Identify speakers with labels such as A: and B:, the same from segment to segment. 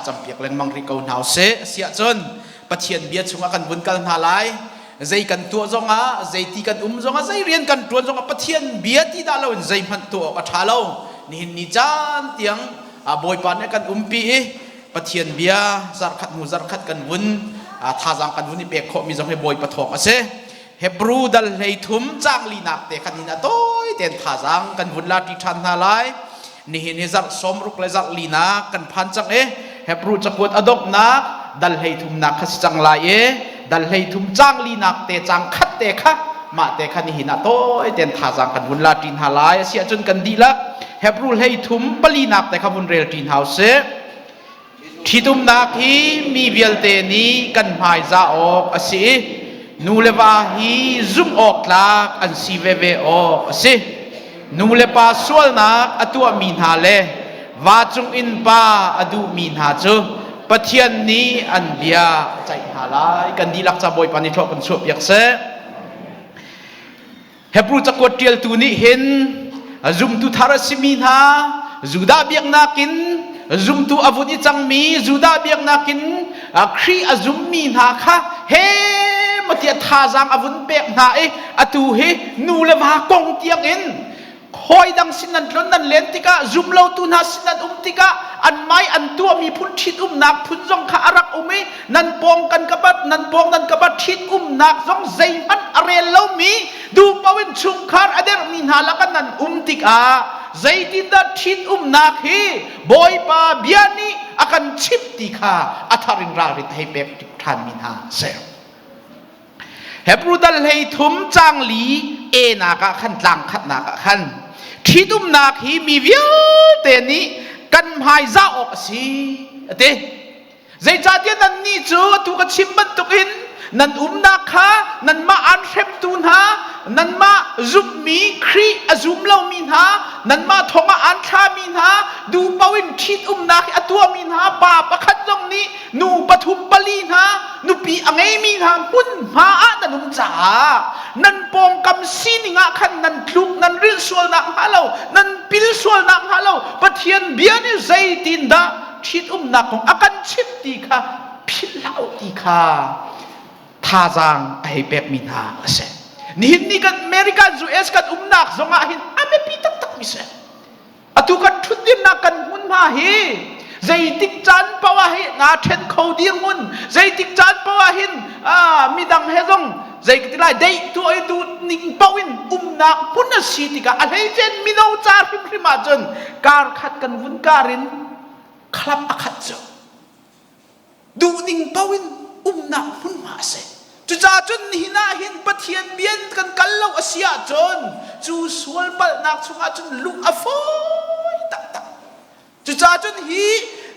A: Thlacam piak lengmang rih ko hna usih. Asiahcun Pathian bia chungah kan vun kal hna lai. Zei kan tuah zongah, zei ti kan um zongah, zei rian kan ṭuan zongah Pathian bia ti dah loin zeihmanh tuah awk a ṭha lo. Nihin ni caan tiang Bawipa nih a kan umpi i Pathian bia zarhkhat hnu zarhkhat kan vun thazaang kan vun i pek khawhmi zong hi Bawipa thawng a si. Hebrew dal 13 caang linak te khan hin a tawi tein thazaang kan vun la ṭi ṭhan hna lai. Nihin hi zarh 60 le zarh linak kan phan cang i Hebrew cakuat a donghnak dal 33nak kha si cang lai i dal 33 caang linak te caang khat te kha mah te kha nihin ah tawi tein thazaang kan vun la ṭi hna lai. A si ahcun kan dihlak Hebrew 13 palinak te kha vun rel ṭi hna usih. Ṭhitumnak hi mi vialte nih kan hmaizah awk a si i nu le va hi zumh awk tlak an si veve awk a si. Nu le pa sualnak a tuahmi hna le va cung in pa a duhmi hna cu Pathian nih an bia a ceih hna lai. Kan dihlak ca Bawipa nih thlawh kan chuahpiak seh. Hebrew cakuat ṭialtu nih hin zumtu thar a simi hna Judah biaknak in zumtu a vun i cangmi Judah biaknak in Khrih a zummi hna kha he maw tiah thazaang a vun pek hna i atu hi nu le va kong tiang in hawi dang sin nan tlon nan len tikah zumlotu hna sin nan um tikah an mai an tuahmi phun ṭhitumnak phun zong kha a rak um i nan pawng kan ka bat nan pawng nan ka bat ṭhitumnak zong zeihmanh a rel lomi duhpaoh in chungkhar a dermi hna lakah nan um tikah zeitindah ṭhitumnak hi Bawipa bia nih a kan chimh ti kha a thar in ralrin a hei pek ṭhanmi hna a si. Hebrew dal 13 caang li e nak ah khan tlang khatnak ah khan ṭhitumnak hi mi vialte nih kan hmaizah awk a si a ti. Zeicahtiah nannih cu atu ka chim bantukin nan umnak kha nanmah aan hremtu hna, nanmah zumhmi Khrih a zum lomi hna, nanmah thong ah aan thlami hna, duhpaoh in ṭhitumnak hi a tuahmi hna pa pakhat zong nih nu pathum pali hna nupi a ngeimi hna hmunhma ah nan um caah nan pawngkam sining ah khan nan tluk nan rilh sualnak hnga lo nan pil sualnak hnga lo Pathian bia nih zeitindah ṭhitumnak kong a kan chimh ti kha philh hlah u ti kha thazaang a hei pekmi hna a si. Nihin ni kan American US kan umnak zongah hin a biapi taktak mi si. Atu kan ṭhutdirnak kan hmunhma hi zeitik caan paoh ah hi naa ṭhen kho dirhmun zeitik caan paoh ah hin midang he zong zei lai deih tuah i duh ning paoh in umnak hmun a si tikah a hleicen mino ca hrimhrim ahcun kar khat kan vun kar in club a khat cu duhning paoh in umnak hmunhma a si. Cucaah cun nihin ah hin Pathian bia in kan kal lo a si ahcun cu sual palhnak chungah cun luh a fawi taktak. Cucaah cun hi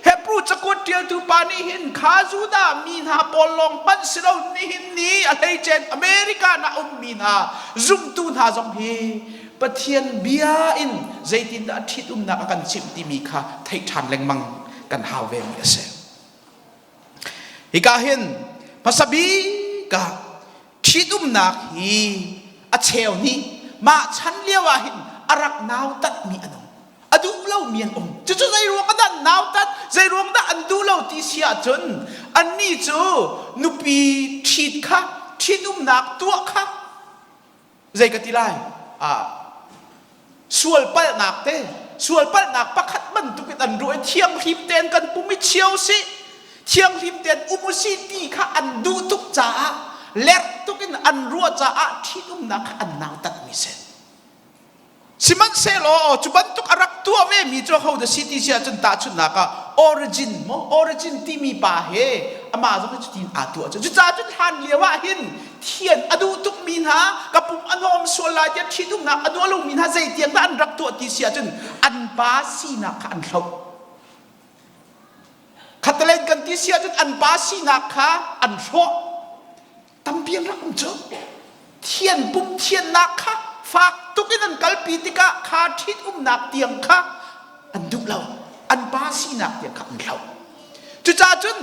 A: Hebrew cakuat ṭialtu pa nih hin kha Judah mi hna pawl lawng hmanh si lo nihin ni a hleicen America na ummi hna zumtu hna zong hi Pathian bia in zeitindah ṭhitumnak a kan chimh timi kha theih ṭhan lengmang kan hau ve mi a si. Hika hin hmasa bik ah ṭhitumnak hi a cheu nih mah chan lio ah hin a rak nautatmi an um. A duh lomi an um. Cucu zei ruang ah dah an nautat, zei ruang dah an duh lo ti si ahcun annih cu nupi ṭhit kha, ṭhitumnak tuah kha zei ka ti lai sual palhnak te sual palhnak pakhat bantuk in an ruah i thianghlim tein kan pum i chio sih thianghlim tein um usih ti kha an duh tuk caah lerh tuk in an ruah caah ṭhitumnak kha an nautat mi si Sihmanhsehlaw cu bantuk a rak tuah vemi cu ho dah si ti si ahcun tahchunhnak ah origin maw origin timi pa he amah zong hi cutin aa tuah cu cucaah cun hlan lio ah hin thian a duh tukmi hna ka pum a hnawm sual lai tiah ṭhitumnak a duah lomi hna zeitiang dah an rak tuah ti si ahcun an pa sinak kha an hloh khattelei kan ti si ahcun an pa sinak kha an hrawh Tampi an rak um cu. Thian pum thiannak kha fak tuk in an kalpi tikah kha ṭhitumnak tiang kha an duh lo. An pa sinak tiang kha an hloh. Cucaah cun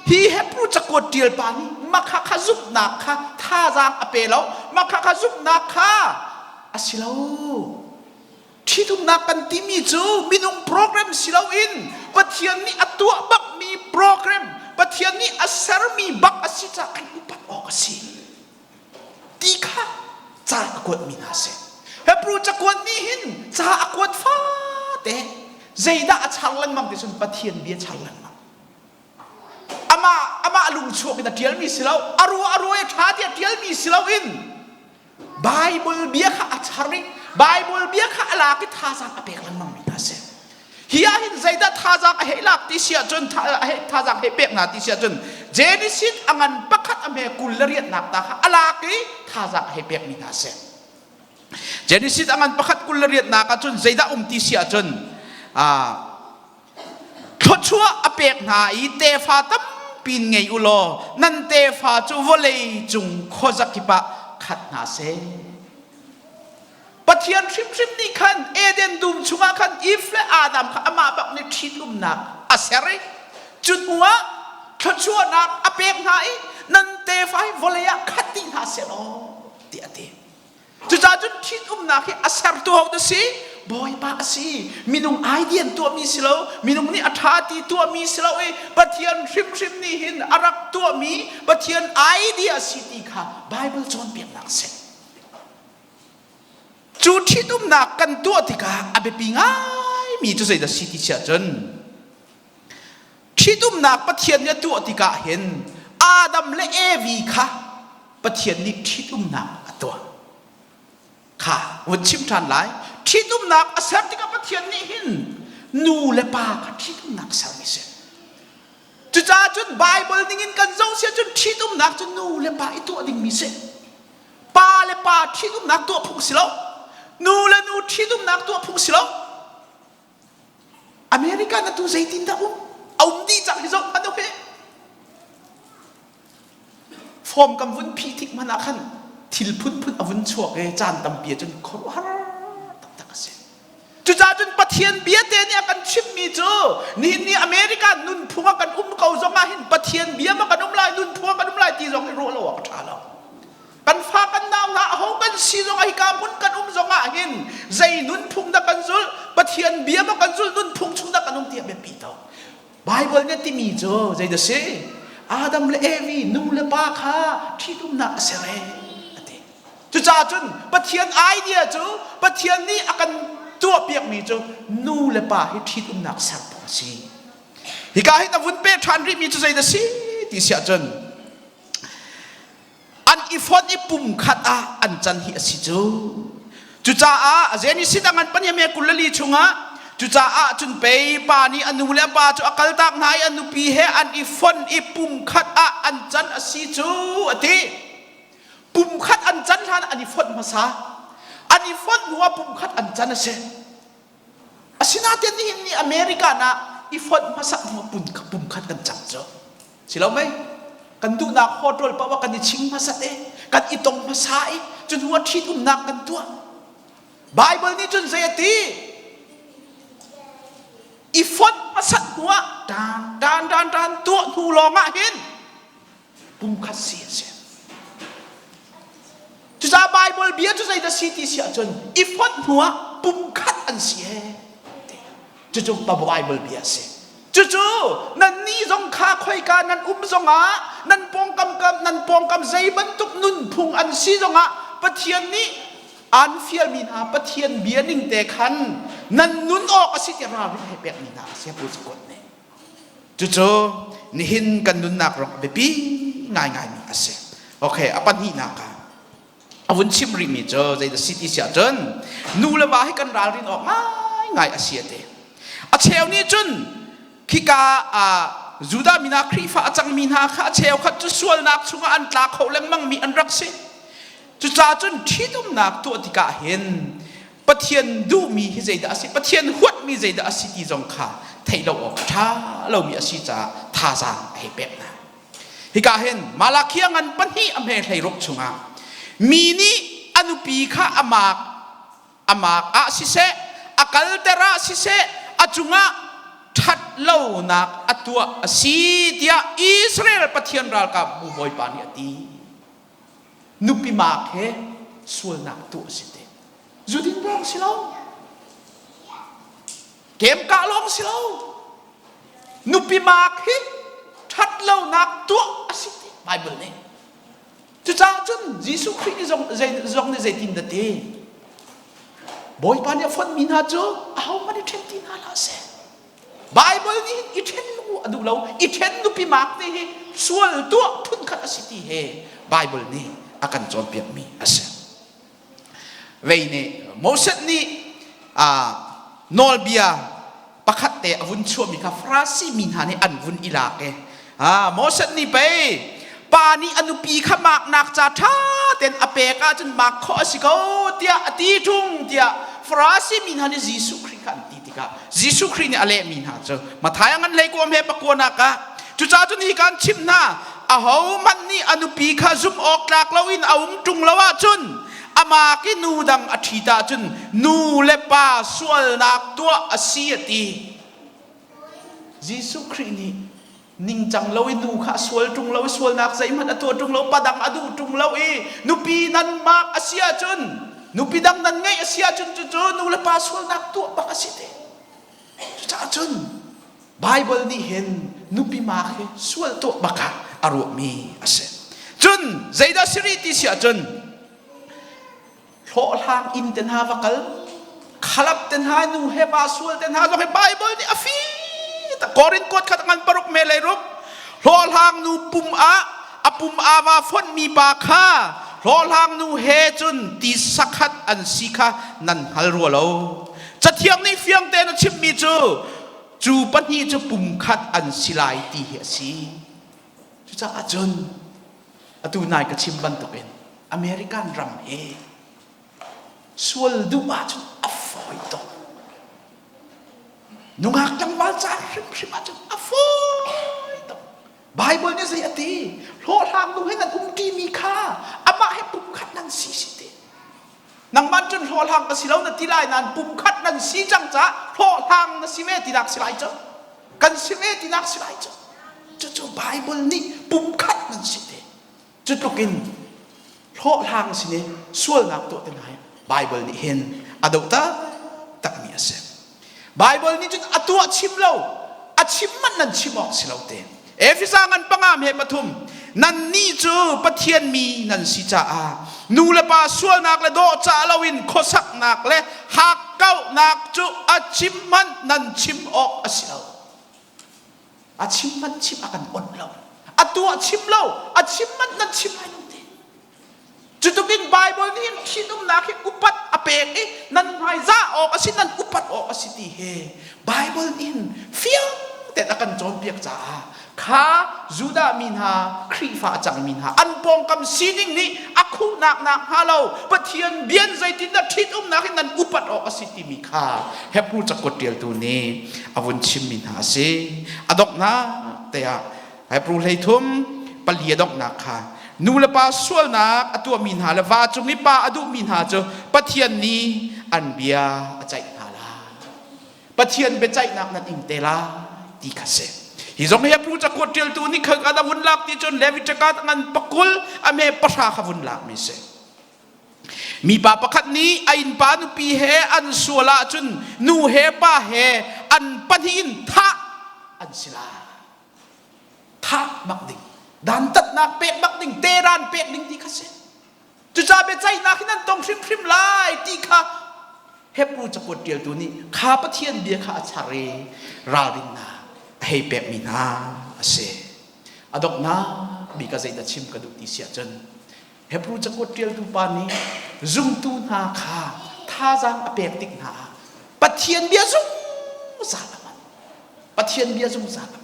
A: hi Hebrew cakuat ṭial pa nih makha kha zumhnak kha thazaang a pe lo. Makha kha zumhnak kha a si lo. Ṭhitumnak kan timi cu minung program si loin Pathian nih a tuah bakmi caah kan upat awk a si ti kha ca a kuatmi hna a si. Hebrew cakuat nih hin ca a kuat fate zeidah a char lengmang ti cun Pathian bia char lengmang. Amah amah lungchuak in a ṭialmi si lo, a ruah a ruah i ṭha tiah ṭialmi si loin Bible bia kha a char i Bible bia kha a lak i thazaang a pek lengmang mi hna a si. Hi ah hin zeidah thazaang a hei lak ti si ahcun a hei thazaang hei pek hna ti si ahcun Genesis a ngan pakhat a hme kul le riatnak ta kha a lak i thazaang a hei pek mi hna a si. Genesis a ngan pakhat kul le riatnak ahcun zeidah um ti si ahcun thluachuah a pek hna i tefa tampi ngei u law nan tefa cu vawlei cung khuazakip ah khat hna seh. Pathian hrimhrim nih khan Eden dum chungah khan Eve le Adam kha amah bak nih ṭhitumnak a ser i cu hnuah thluachuahnak a pek hna i nan tefa hi vawlei ah khat dih hna seh law tiah a ti. Cucaah cun ṭhitumnak hi a sertu ho na si? Bawipa a si. Minung idea tuahmi si lo, minung nih a ṭha ti tuahmi si lo i Pathian hrimhrim nih hin a rak tuahmi Pathian idea a si ti kha Bible cawnpiaknak a si. Cu ṭhitumnak kan tuah tikah a biapi ngaimi cu zeidah si ti siah cun ṭhitumnak Pathian nih a tuah tikah hin Adam le Evi kha Pathian nih ṭhitumnak a tuah kha vun chim ṭhan lai. Ṭhitumnak a ser tikah Pathian nih hin nu le pa kha ṭhitumnak sermi si. Cucaah cun Bible ningin kan zoh si ahcun ṭhitumnak cu nu le pa i tuah dingmi si. Pa le pa ṭhitumnak tuah phung si lo. Nu le nu ṭhitumnak tuah phung si lo. America na tu zeitin dah um? A um dih cang hi zoh hmanh okay. Form kan vun phih tik hmanh ah khan thil phunphun a vun chuak i caan tampi ahcun khuaruahhar taktak a si. Cucaah cun Pathian bia te nih a kan chimhmi cu nihin ni America nunphung ah kan um ko zong ah hin Pathian bia ma kan um lai nunphung ah kan um lai ti zong hi ruah lo awk a ṭha lo. Kan fa kan nau hna aho kan si zong ah hika hmun kan um zong ah hin zei nunphung dah kan zulh Pathian bia ma kan zulh nunphung chung dah kan um ti a biapi to. Bible nih timi cu zeidah si? Adam le Evi nu le pa kha ṭhitumnak a ser e a ti. Cucaah cun Pathian idea cu Pathian nih a kan tuahpiakmi cu nu le pa hi ṭhitumnak ser phung a si. Hika hin a vun peh ṭhan rihmi cu zeidah si ti si ahcun an i fonh i pumkhat ah an can hi a si cu. Cucaah Genesis a ngan pahnih 24 chungah cucaah cun pei pa nih a nu le a pa cu a kaltak hna i a nupi he an i fonh i pumkhat ah an can a si cu a ti. Pumkhat an can hlan an i fonh hmasa. An i fonh hnu ah pumkhat an can a si. Asinain nihin ni America ah i fonh hmasak hnu ah pumkhat kan cang cu. Si lo mei? Kan duhnak hotel paoh ah kan i ching hmasat i kan i tong hmasa i cu hnu ah ṭhitumnak kan tuah. Bible nih cun zei a ti? I fonh hmasat hnu ah tan tan tan tan tuah hnu lawng ah hin pumkhat si a si. Cucaah Bible bia cu zeidah si ti si ahcun i fonh hnu ah pumkhat an si ee. Cucu Bible bia a si. Cucu nannih zong kha khoika nan um zongah nan pawngkam kam nan pawngkam zei bantuk nunphung an si zongah Pathian nih aan fialmi hna Pathian bia ning te khan nan nun awk a si ti ralrin he pekmi hna a si Pu Cakuat nih. Cucu nihin kan nunnak rong a biapi ngaingaimi a si. Okay, a pahnihnak ah a vun chim rihmi cu zeidah si ti si ahcun nu le va hi kan ralrin awk ngaingai a si a ti. A cheu nih cun khika ah Judah mi hna Khrihfa a cangmi hna kha a cheukhat cu sualnak chungah an tla kho lengmangmi an rak si. Cucaah cun ṭhitumnak tuah tikah hin Pathian duhmi hi zeidah a si, Pathian huatmi zeidah a si ti zong kha theih lo awk a ṭha lomi a si caah thazaang a hei pek hna. Hika hin Malachi a ngan pahnih a hme hleiruk chungah mi nih a nupi kha a maak a maak ah siseh, a kalter ah siseh, a cungah ṭhat lonak a tuah a si tiah Israel Pathian ralkapbu Bawipa nih a ti. Nupi maak he sualnak tuah a si te. Zudin lawng si lo. Kem kah lawng si lo. Nupi maak hi ṭhat lonak tuah a si te. Bible nih. Cucaah cun Jesuh Khrih nih zong, zong nih zeitin dah ti? Bawipa nih a fonhmi hna cu ahohmanh i ṭhen ti hna hlah seh. Bible nih i ṭhen lu a duh lo. I ṭhen nupi mak te hi sual tuah phunkhat a si ti he Bible nih a kan cawnpiakmi a si. Vei nih Moses nih nawlbia pakhat te a vun chuahmi kha Farasi mi hna nih an vun i lak i Moses nih pei pa nih a nupi kha maknak ca ṭha tein a pek ahcun mak khawh a si ko tiah a ti ṭung tiah Farasi mi hna nih Jesuh Khrih kha an ti tikah Jesuh Khrih nih a lehmi hna cu Matthai a ngan hlei kuam he pakuanak ah cucaah cun hi kan chimh hna ahohmanh nih a nupi kha zumh awk tlak loin a um ṭung lo ahcun amah ki nu dang a ṭhit ahcun nu le pa sualnak tuah a si a ti. Jesuh Khrih nih ningcang lo i nu kha a sual ṭung lo i sualnak zeihmanh a tuah ṭung lo pa dang a duh ṭung lo i nupi nan mak a si ahcun nupi dang nan ngeih a si ahcun cucu nu le pa sualnak tuah bak a si te. Cucaah cun Baibal nih hin nupi mak hi sual tuah bak ah a ruahmi a si. Cun zeidah si rih ti si ahcun hlawhhlang inn te hna va kal khalap te hna nu he pa sual te hna zong hi Baibal nih a fi Korin kuat khat ngan paruk me lei ruk hlawhhlang nu pum ah a pum ava fonhmi pa kha hlawhhlang nu he cun ti sakhat an si kha nan hngal rua lo Cathiang nih fiang tein a chimmi cu cu pahnih cu pumkhat an si lai ti hi a si. Cucaah cun atu nai ka chim bantukin American ram hi sual duh ahcun a fawi tuk. Nungak tlangval ca hrimhrim ahcun a fawi tuk. Bible nih zei a ti? Hlawhhlang nu he nan umṭimi kha amah he pumkhat nan si si ti. Nangmah cun hlawhhlang ka si lo na ti lai nain pumkhat nan si cang caah hlawhhlang na si ve tinak si lai cu. Kan si ve tinak si lai cu. Cucu Bible nih pumkhat nan si te. Cu tluk in hlawhhlang sin i sualnak tuah te hna hi Bible nih hin a doh taktakmi a si. Bible nih cun a tuah chim lo, a chim manh nan chim awk si lo te. Efesa ngan panga he pathum nannih cu Pathian mi nan si caah nu le pa sualnak le dawhcah loin khuasaknak le hakkauhnak cu a chim hmanh nan chim awk a si lo. A chim hmanh chim a kan onh lo. A tuah chim lo, a chim hmanh nan chim lai lo te. Cutukin Bible nih hin ṭhitumnak hi upat a pek i nan hmaizah awk a si, nan upat awk a si ti hi Bible nih hin fiang tein a kan cawnpiak caah kha Judah mi hna, Khrihfa a cangmi hna an pawngkam sining nih a khuhnak nakhnga lo Pathian bian zeitindah ṭhitumnak hi nan upat awk a si timi kha Hebrew cakuat ṭialtu nih a vun chimmi hna a si. A donghnak te ah Hebrew hleithum pali a donghnak kha nu le pa sualnak a tuahmi hna le va cung i pa a duhmi hna cu Pathian nih an bia a ceih hna lai. Pathian biaceihnak nan ing te lai ti kha si. Hi zong hi Hebrew cakuat ṭialtu nih kha a vun lak ti cun Leviticus ngan pakul a me pahra kha vun lak mi si. Mipa pakhat nih a innpa nupi he an sual ahcun nu he pa he an pahnih in thah an si lai. Thah bak ding, dantatnak pek bak ding, teran pek ding ti kha si. Cucaah biaceihnak hi nan tong hrimhrim lai ti kha Hebrew cakuat ṭialtu nih kha Pathian bia kha a char i ralrinnak a hei pekmi hna a si. A donghnak bik ah zeidah chim ka duh ti si ahcun Hebrew cakuat ṭialtu pa nih zumtu hna kha thazaang a pek tik hna ah Pathian bia zungzal a hman. Pathian bia zungzal a hman.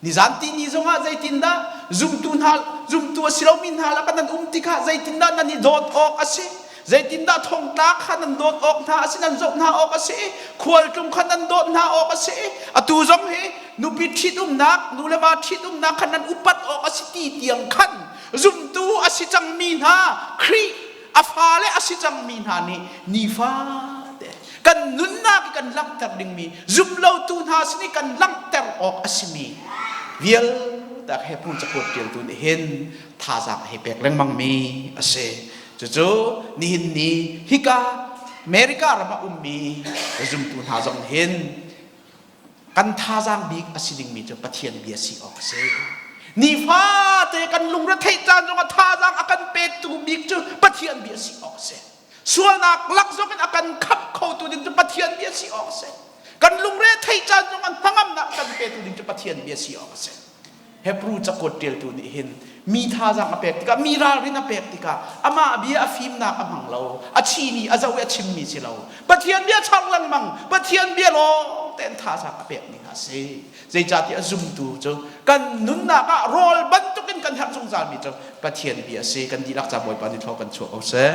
A: Nizan ti ni zongah zeitindah zumtu hna zumtu a si lomi hna lakah nan um tikah zeitindah nan i dawt awk a si? Zeitindah thongtla kha nan dawt awk hna a si, nan zoh hna awk a si, khualtlung kha nan dawt hna awk a si. Atu zong hi nupi ṭhitumnak, nu le va ṭhitumnak kha nan upat awk a si ti tiang khan zumtu a si cangmi hna Khrih a fale a si cangmi hna nih nifate kan nunnak i kan langhter dingmi zumlotu hna sin i kan langhter awk a simi vialte Hebrew cakuat ṭialtu nih hin thazaang a hei pek lengmangmi a si. Cucu nihin ni hika America ram ah ummi zumtu hna zong hin kan thazaang bik a si dingmi cu Pathian bia si awk a si. Nifate. te kan lungretheih caan zongah thazaang a kan petu bik cu Pathian bia si awk a si. Sualnak lak zong in a kan khamh khotu ding cu Pathian bia si awk a si. Kan lungre theih caan zong an hnangamnak kan petu ding cu Pathian bia si awk a si. Hebrew cakuat ṭialtu nih hin mi thazaang a pek tikah mi ralrin a pek tikah amah bia a fimnak a hmang lo a chimi a zoh i a chimmi si lo Pathian bia char lengmang Pathian bia lawng tein thazaang a pekmi hna a si zeicahtiah zumtu cu kan nunnak ah rawl bantukin kan herh zungzalmi cu Pathian bia a si kan dihlak ca Bawipa nih thaw kan chuah ko seh.